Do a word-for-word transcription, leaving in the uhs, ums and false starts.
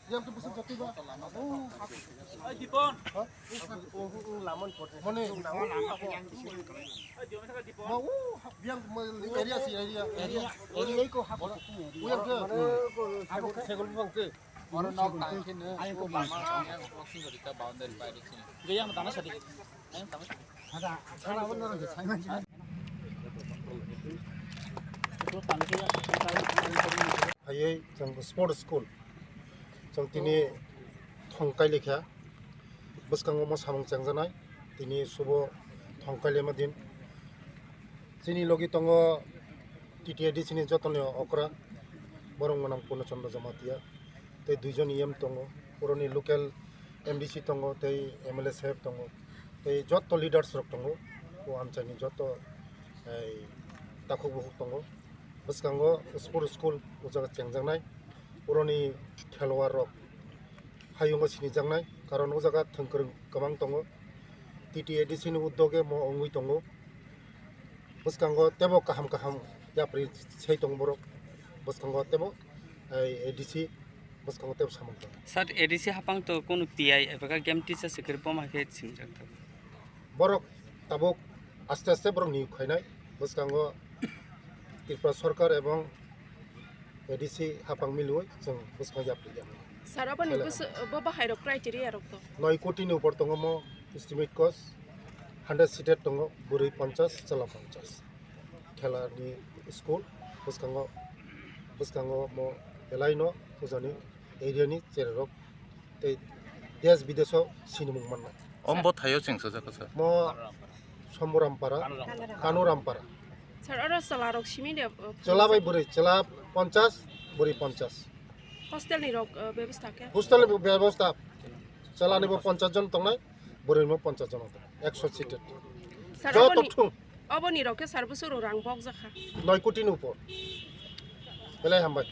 Yang tu pusat jatuh ba. Mane, ma u biang area si area area. Area ko hap. Uyang ke. Hap ke gol bang ke. Oro nok tang khe no. Ayang ko bama yang boxing gori ta boundary pai dik sini. Ge yang tang sadi. Ayang tang sadi. Ada, ada apa orang ke? Phaiwi chwng sport school, chwng tini thong kailikha, bwskango omo samung chengjaknai, tini subo thong kailaima din. Chini logi tongo T T A D C ni jotoni okra, borok mwnang Purno Chandra Jamatia, tei duijon E M tongo, puroni local M D C tongo, tei M L A saheb tongo, tei joto leaders rok tongo, o amchaini joto, ei, takhuk bukhuk tongo. Bwskango sport school o jaga chengjaknai, puroni khelwar rok hayungo sinijaknai, karon o jaga thwngkwrwng kwbang tongo. T T A D C ni uddoge mo wngwi tongo. Bwskango tebo kaham kaham yapri sai tongo borok. Bwskango tebo, ei, A D C bwskango tebo samung tongo. Sir, A D C hapang to kunu P I eba ka game teacher se kwrwi boma khe sinijak tongo. Borok tabuk aste aste borok niyok khainai. Bwskango Tripura Sarkar ebong A D C hapang milwi chwng bwskang yapri ya. Sir, aboni Khela bwsw-, bo bahai rok criteria rok to? Noi koti ni upor tongo mo estimate cost, hundred seated tongo, bwrwi ponchas, chwla ponchas. Khela ni school, bwskango, bwskango mo belai no pujani area ni cherai rok tei desh bidesh o sinimung mannai. Ombo thaio cheng sajak kha sir. Mo Somborampara, Kanurampara. Sir, oro chwla rok simi de, uh, Chwla bai bwrwi, chwla ponchas, bwrwi ponchas. Hostel ni rok, uh, bebostha khe? Hostel ni bebostha, chwla ni bo ponchas jon tongnai, bwrwi ni bo ponchas jon tongnai, ekso seated. Sir, joto oboni, thung. Oboni rok khe sir bwswk rang bok jakha? Noi koti ni upor. Belai hambai.